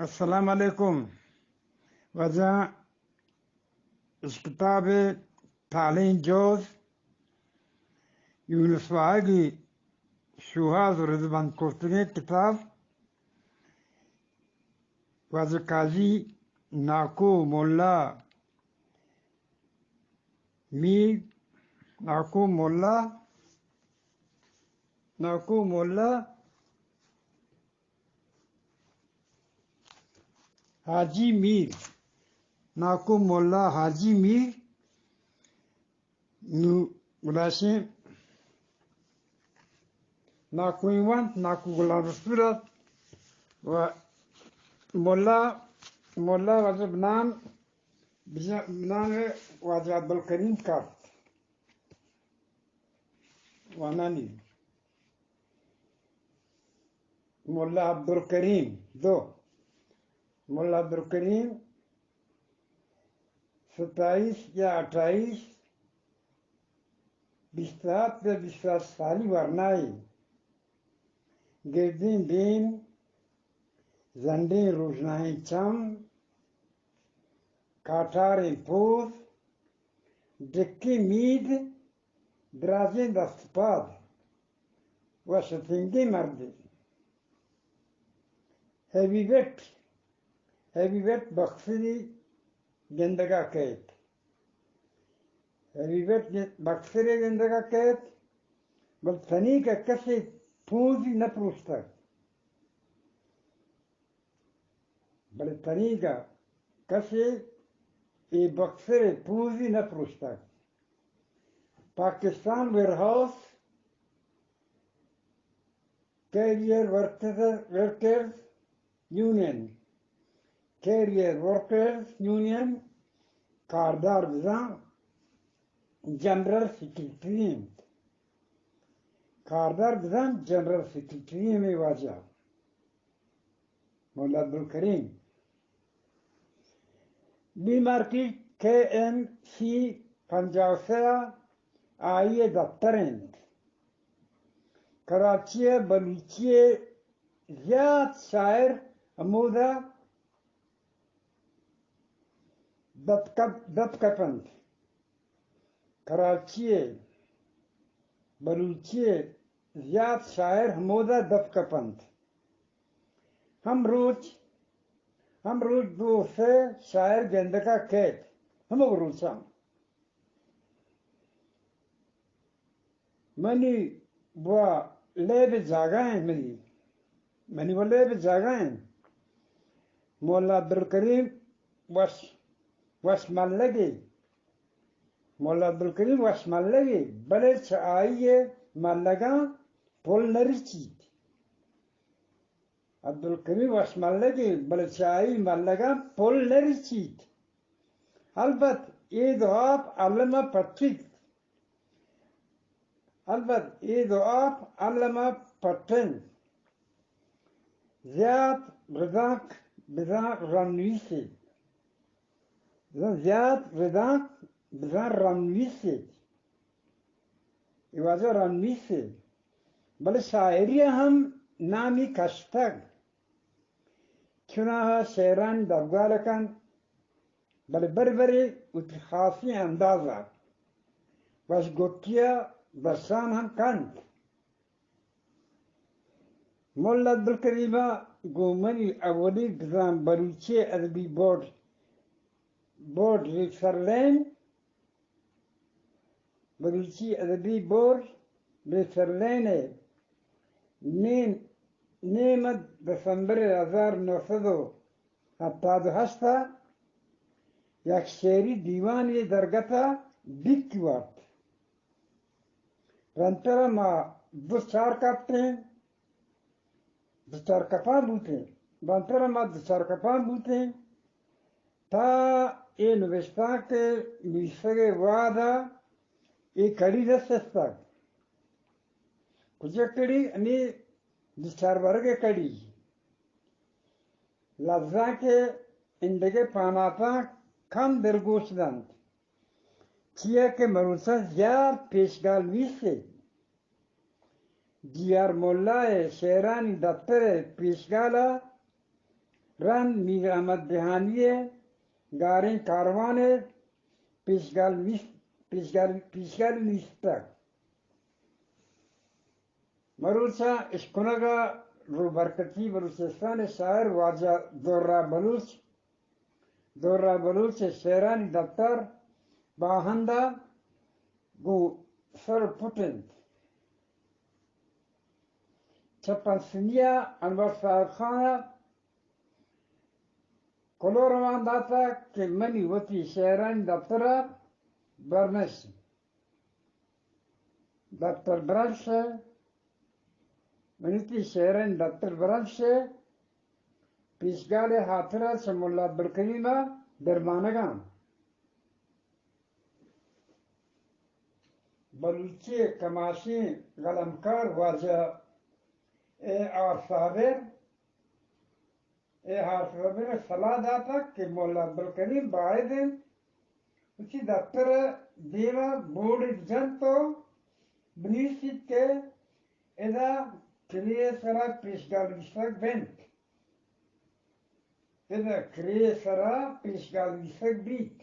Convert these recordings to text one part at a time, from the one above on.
السلام علیکم۔ واجہ، اش کتاب تالیں جوز، یونس واہگی شوہاز و رزبند کرتگیں کتاب، واجہ قاضی ناکو ملا میر، ناکو ملا، ناکو ملا حاجی میر، ناکو ملا حاجی میر، نو گلاشیں ناکوئیں وانت، ناکو غلام رسول ات و ملا، ملا واجہ بنام، بجا-، بنام واجہ عبدالکریم کافت۔ وانانی ملا عبدالکریم، دو، ملا عبدالکریم ستائیس یا اٹھائیس، بیست ہفت یا بیست ہشت سالی ورنائے، گردیں دیم، زنڈیں روژنائیں چم، کاٹاریں پوز، ڈکیں مید، دراجیں دست پاد و شتنگیں مردے۔ ہیوی ویٹ، ہیوی ویٹ بکسری گندگا کئیت۔ ہیوی ویٹ بکسری گندگا کئیت، بل تنیگا کسے پونزی نہ پروشتگ۔ بلے تنیگا کسے اے بکسر ءِ پونزی نہ پروشتگ۔ پاکستان ویئرہاؤس کیریئر ورکرز، ورکرز یونین، کیریئر ورکرز یونین کاردار بزاں جنرل سیکرٹری انت۔ کاردار بزاں جنرل سیکرٹری انت، واجہ ملا عبدالکریم۔ بی مارکیٹ کے ایم سی پنجاہ و سہ ءَ آئی ءِ دپتر انت۔ کراچی ءِ بلوچی ءِ زیات شاعر ہمودا دپ کپ، دپ کپ انت۔ کراچی ءِ بلوچی ءِ زیات شاعر ہمودا دپ کپ انت۔ ہم روچ، ہم روچ دو سے شاعر گندگا کئیت، ہمو روچاں۔ منی و لیب جاگہ ایں، منی، منی و لیب جاگہ ایں۔ مولا عبدالکریم وش، وش ملگے، مولا عبدالکریم وش ملگے، بلے چہ آئی ءِ ملگاں پل نہ رچیت۔ عبدالکریم وش ملگے، بلے چہ آئی ملگاں پل نہ رچیت۔ البت اے دو آپ الم ءَ پٹیت۔ البت اے دو آپ الم ءَ پٹنت۔ زیات ردانک بزاں رمنویسے۔ زیات ردانک بزاں رمنویسے۔ اے واجہ رمنویسے۔ بلے شاعری ءَ ہم نامی کشتگ۔ چوناہا شعرانی دپگال کنت، بلے برے برے وتی خاصیں انداز ءَ وش گٹی ءَ درشان ہم کنت۔ ملا عبدالکریم ءَ گوں منی اولی بزاں بلوچی ادبی بورڈ، بورڈ ریفرلین، بلوچی ادبی بورڈ ریفرلین ءَ نیم، نیم ءَ دسمبر ہزار نو سد و ہپتاد و ہشت ءَ یک شعری دیوانے درگت ءَ بیک وارت۔ رندتر ءَ ما دو چار کپتیں، دو چار کپاں بوتیں۔ رندتر ءَ ما دو چار کپاں بوتیں۔ تا اے نبشتانک ءِ نویسگ ءِ وہد ءَ اے کڑی نہ سستگ۔ کجا کڑی؟ ہمے دو چار برگ ءِ کڑی۔ لبزانک ءِ ایندگہ پاناتاں کم دلگوش دنت، چیا کہ مروچاں زیات پیشگال نویس ایت۔ جی آر ملا ءِ شعرانی دپتر ءِ پیشگال ءَ رند میر احمد بہانی ءِ گاریں کاروان ءِ پیشگال نیست، پیشگال، پیشگال نیستگ۔ مروچاں اشکنگ ءَ روبرکتی بلوچستان ءِ شاعر واجہ درہ بلوچ، درہ بلوچ ءِ شعرانی دپتر باہند ءَ گوں سر پٹ انت۔ چہ پسنی ءَ انور صاحب خان ءَ کلوہ روان داتگ کہ منی وتی شعرانی دپتر ءَ برمش، دپتر برمش، منی وتی شعرانی دپتر برمش، پیشگال ءِ ہاترا چہ ملا عبدالکریم ءَ درمانگ ءَ آں۔ بلوچی ءِ کماشیں قلمکار واجہ اے آر صابر، اے آر صابر ءَ صلاح داتگ کہ ملا عبدالکریم باید انت وتی دپتر ءِ دیم ءَ بورڈے بجنت ءُ بنویسیت کہ ادا کرے ءِ سرا پیشگال نویسگ بنت۔ ادا کرے ءِ سرا پیشگال نویسگ بیت۔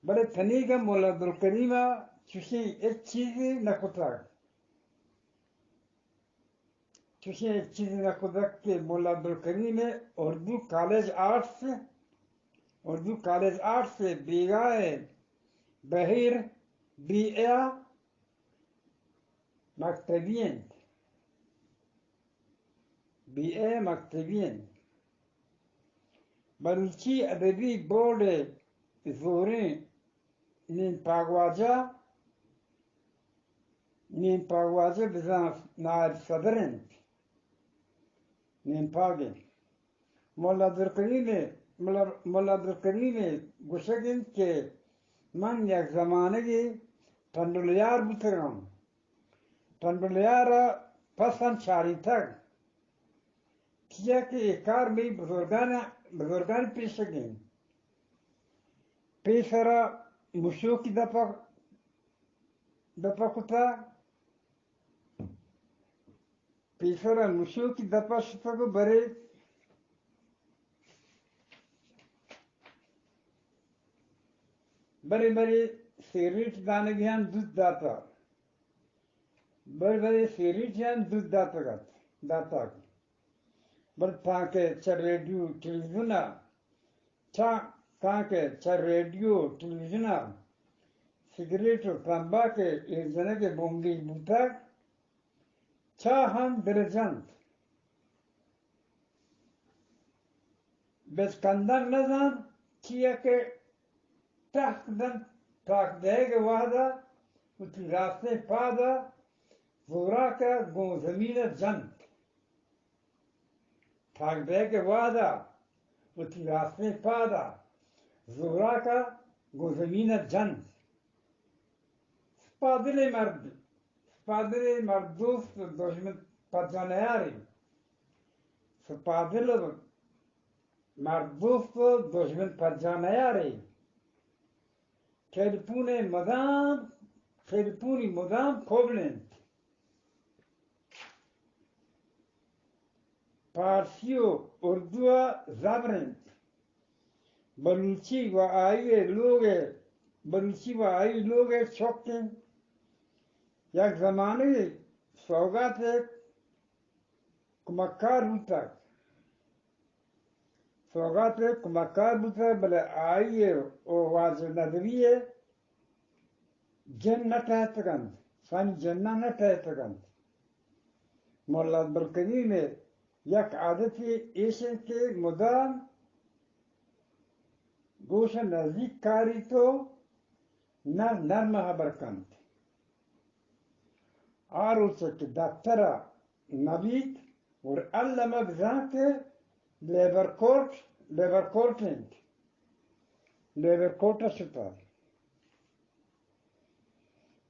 بلے تنیگا ملا عبدالکریم ءَ چوشیں ہچ چیزے نہ کتگ۔ چوشیں ہچ چیزے نہ کتگ کہ ملا عبدالکریم ءِ اردو کالج آرٹس، اردو کالج آرٹس ءِ بیگاہ ءِ بہیر بی اے ءَ مکتبی انت۔ بی اے مکتبی انت۔ بلوچی ادبی بورڈ ءِ زوریں نیم پاگواجہ، نیم پاگواجہ بزاں نائب صدر انت۔ نیم پاگ انت۔ ملا عبدالکریم ءِ، ملا، ملا عبدالکریم ءِ گوشگ انت کہ من یک زمانگے ٹنڈلیار بوتگاں۔ ٹنڈلیار ءَ پساں چارینتگ، چیا کہ اے کار مئی بزرگان، بزرگانی پیشگ انت۔ پیسرا مشوکی دپا، دپا کتا، پیسرا مشوکی دپا شتگ ءُ برے، برے، برے سیگریٹ دانگیان دود داتا۔ برے برے سیگریٹیان دود داتگ ات، داتگ۔ بل تانکہ چہ ریڈیو ٹیلیویژن ءَ، چہ، تانکہ چہ ریڈیو ٹیلیویژن ءَ سگریٹ ءُ تمباک ءِ ایر جنگ ءِ بنگیج بوتگ، چاہ ہم دل جنت۔ بچکندگ نہ زانت، چیا کہ ٹہک دنت، ٹہک دئیگ ءِ وہد ءَ وتی راستیں پاد ءَ زوراک ءَ گوں زمین ءَ جنت۔ ٹہک دئیگ ءِ وہد ءَ وتی راستیں پاد ءَ زوراک ءَ گوں زمین ءَ جنت۔ سپادلیں مرد، سپادلیں مرد دوست ءُ دژمن پجا نیارے۔ سپادل ءُ مرد دوست ءُ دژمن پجا نیارے۔ ٹیلیفون ءِ مدام، ٹیلیفونی مدام کبل انت۔ پارسی ءُ اردو ءَ زبر انت۔ بلوچی و آئی ءِ لوگ ءِ، بلوچی و آئی لوگ ءِ چک انت۔ یک زمانگے سوگات ءِ کمکار بوتگ۔ سوگات ءِ کمکار بوتگ، بلے آئی ءِ ءُ واجہ ندوی ءِ جن نہ ٹہتگ انت، سانی جناں نہ ٹہتگ انت۔ ملا عبدالکریم ءِ یک عادتے ایش انت کہ مدام گوش ءَ نزیک کاریت ءُ نرم نرم ءَ ہبر کنت۔ آ روچ کہ دپتر ءَ نہ بیت، گڑا الم ءَ بزاں کہ لیبر کورٹ، لیبر کورٹ انت۔ لیبر کورٹ ءَ شتہ۔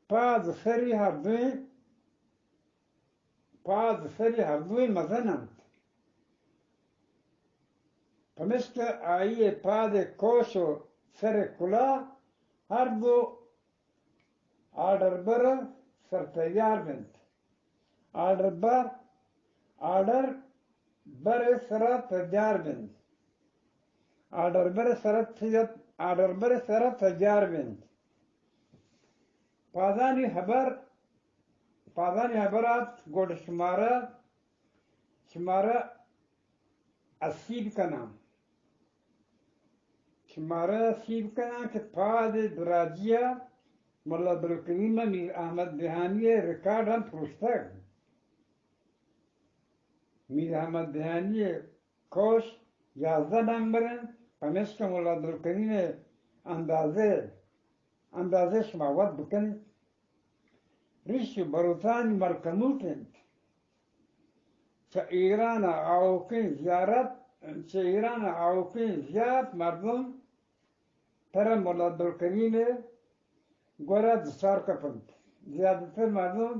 پاد سری ہر دوئیں، پاد سری ہر دوئیں مزن انت۔ پمشکہ آئی ءِ پاد ءِ کوش ءُ سر ءِ کلاہ ہر دو آرڈر بر ءَ سر تیار بنت۔ آرڈر بر، آرڈر بر سرا تیار بنت۔ آرڈر بر سرا تیار، آرڈر بر سرا تیار بنت۔ پادانی ہبر، پادانی ہبرات گڈ شمارا، شمارا اسیب کناں۔ شمارا اسیب کناں کہ پاد دراجیا ملا عبدالکریم میر احمد دہانی ریکارڈ ہم پروشتگ۔ میر احمد دہانی ءِ کوش یازدہ نمبر انت، پمیشکا ملا عبدالکریم ءِ اندازہ، اندازہ شما وت بکنیت۔ ریش بروتانی ملکموت انت۔ چہ ایران ءَ آؤکیں زیارت، چہ ایران ءَ آؤکیں زیات مردم ترا ملا عبدالکریم ءِ گورا دچار کپنت۔ زیادہ تر مردم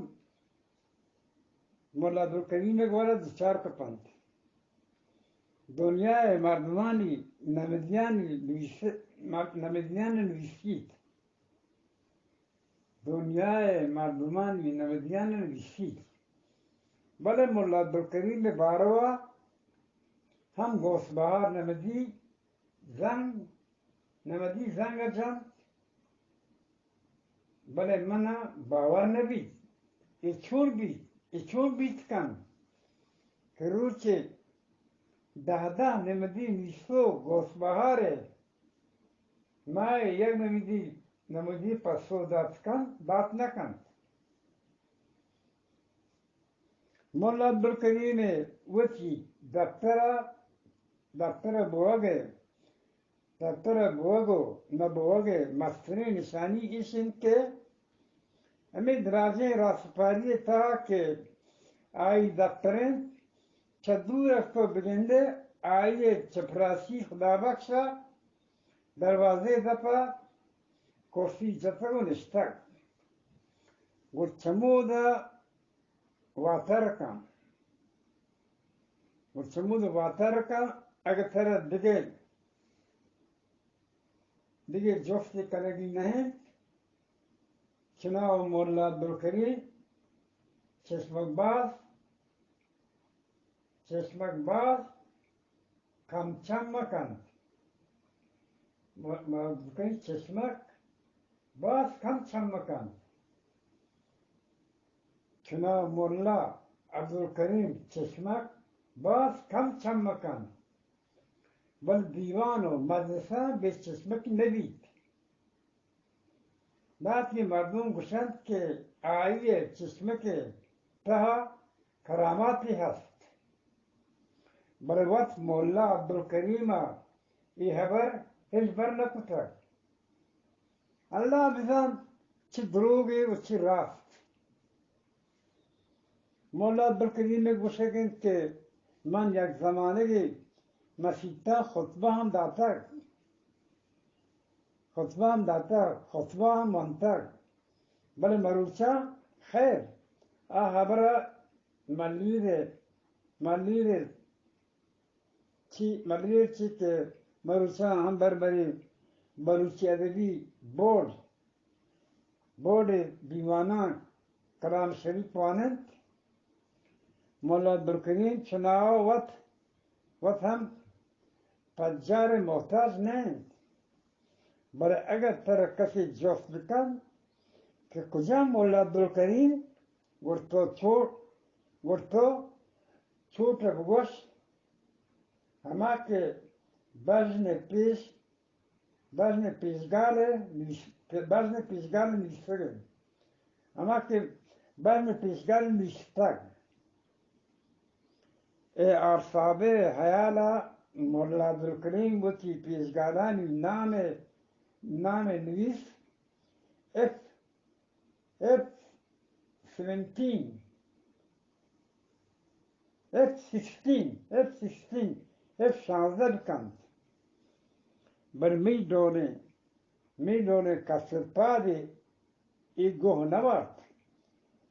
ملا عبدالکریم ءِ گورا دچار کپنت۔ دنیا ءِ مردمانی نمدیانی نویس-، مر-، نمدیانی نویسیت۔ دنیا ءِ مردمانی نمدیانی نویسیت۔ بلے ملا عبدالکریم ءِ باروا ہم غوث بہار نمدی زنگ، نمدی زنگ ءَ جنت، بلے من ءَ باور نہ بیت۔ اے چون بیت؟ اے چون بیت کنت کہ روچے دہ دہ نمدی نویسوک غوث بہار ءَ ماہ ءَ یک نمدی، نمدی پسو دات کنت، دات نہ کنت؟ ملا عبدالکریم ءِ وتی دپتر ءَ، دپتر ءَ بوگ ءِ، دپتر ءَ بوگ ءُ نہ بوگ ءِ مستریں نشانی ایش انت کہ ہمے دراجیں راہسپاری ءِ تہا کہ آئی دپتر انت، چہ دور ءَ تو بگندئے، آئی ءِ چپراسی خدابخش ءَ دروازہ ءِ دپ ءَ کرسی جتگ ءُ نشتگ۔ گڑا چمود ءَ واتر کن۔ گڑا چمود ءَ واتر کن، اگہ ترا دگہ، دگہ جستے کنگی نہ انت، چناو ملا عبدالکریم چشمک باز، چشمک باز کم چم مکنت۔ م-، م-، بکنی چشمک باز کم چم مکنت۔ چنا ملا عبدالکریم چشمک باز کم چم مکنت، بل دیوان ءُ مجلساں بے چشمک نہ بیت۔ باتکیں مردم گوشنت کہ آئی ءِ چشمک ءِ تہا کراماتے ہست، بلے وت ملا عبدالکریم ءَ اے ہبر ہچبر نہ کتگ۔ اللہ بزانت چہ دروگے ءُ چہ راست۔ ملا عبدالکریم ءِ گوشگ انت کہ من یک زمانگے مسیتاں خطبہ ہم داتگ، خطبہ ہم داتگ، خطبہ ہم ونتگ، بلے مروچاں خیر آ ہبر ءَ ملیر ءَ، ملیر ءَ چی، ملیر چی کہ مروچاں ہم بربری بلوچی ادبی بورڈ، بورڈ ءِ دیواناں کلام شریف واننت۔ ملا عبدالکریم چناو وت، وت ہم پجار ءِ محتاج نہ انت، بلے اگاں ترا کسے جست بکنت کہ کجام ملا عبدالکریم، گڑا تو چو-، گڑا تو چوٹ ءَ بگوش، ہما کہ بژن ءِ پیش، بژن ءِ پیشگال ءَ نویس-، بژن ءِ پیشگال ءَ نویستگ انت، ہما کہ بژن ءِ پیشگال ءَ نویستگ۔ اے آرساب ءِ ہیال ءَ ملا عبدالکریم وتی پیشگالانی نام ءَ، نام ءَ نویس ایف، ایف سیونٹین، ایف سکسٹین، ایف سکسٹین، ایف شانزدہ بکنت۔ بلے مئی ڈولیں، مئی ڈولیں کسر پادے اے گوہ نہ وارت،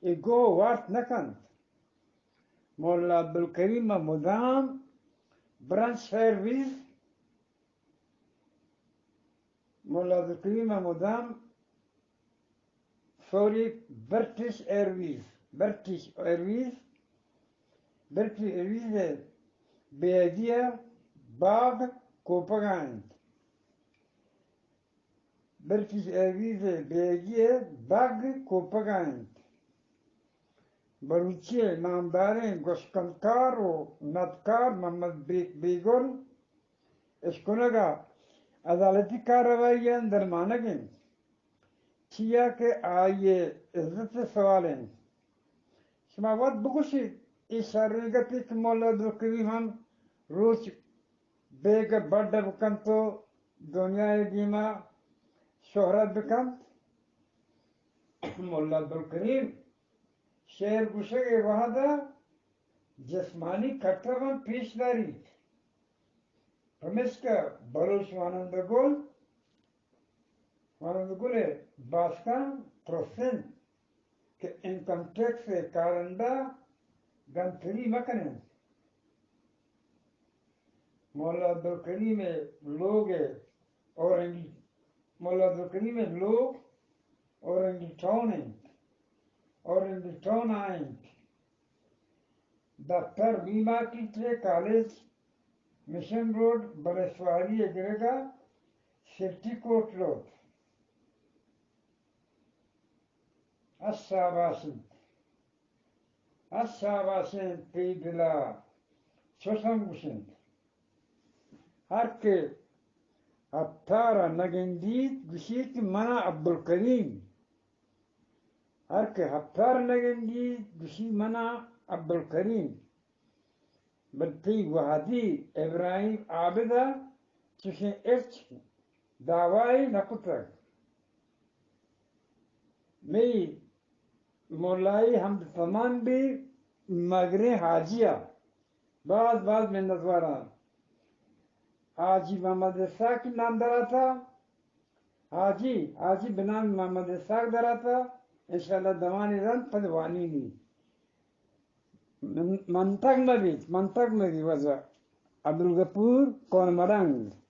اے گوہ وارت نہ کنت۔ ملا عبدالکریم ءَ مدام برنچ ایئرویز، ملا عبدالکریم ءَ مدام، سوری، برٹش ایئرویز، برٹش ایئرویز، برٹش ایئرویز ءِ بیگی ءِ باگ کوپگ ءَ اِنت۔ برٹش ایئرویز ءِ بیگی ءِ باگ کوپگ ءَ اِنت۔ بلوچی ءِ نامداریں گوشکندکار ءُ ندکار محمد بیک بیگل اشکنگ ءَ عدالتی کارروائیاں درمانگ ءَ اِنت، چیا کہ آئی ءِ عزت ءِ سوال اِنت۔ شما وت بگوشیت، اے شریں گپے کہ ملا عبدالکریم ہم روچ بیگ ءَ بڈ بکنت ءُ دنیا ءِ دیما شہرت بکنت۔ ملا عبدالکریم شعر گوشگ ءِ وہد ءَ جسمانی کٹگ ہم پیش داریت۔ پمیشکا بلوچ وانندہ گل، وانندہ گل ءِ باسکاں ترس اِنت کہ انکم ٹیکس ءِ کارندہ گنتری مہ کن اَنت۔ ملا عبدالکریم ءِ لوگ ءِ اورنگی، ملا عبدالکریم ءِ لوگ اورنگی ٹاؤن اِنت، اورنگی ٹاؤن ءَ اِنت۔ دفتر بی مارکیٹ ءِ کالج، مشن روڈ، بلے سواری ءِ گرگ ءَ سٹی کورٹ روڈ۔ اش شاباش اِنت، اش شاباش اِنت تئی دل ءَ، چوش ہم گوش اَنت۔ ہر کہ ہپتار ءَ نہ گندیت، گوشیت کہ من ءَ عبدالکریم۔ ہر کہ ہپتار ءَ نہ گندیت، گوشی من ءَ عبدالکریم۔ بلے تئی وہدی ابراہیم عابد ءَ چوشیں ہچ دعوائے نہ کتگ۔ مئی ملائی حمد پمان بی مگریں حاجی ءَ باز باز منتوار آں۔ حاجی محمد اسحاق نام دراتہ، حاجی، حاجی بنام محمد اسحاق دراتہ، انشاءاللہ دوانی رند پد وانینی۔ من-، منتگ مہ بیت، منتگ مہ بیت وزا۔ عبدالغفور کون ملنگ۔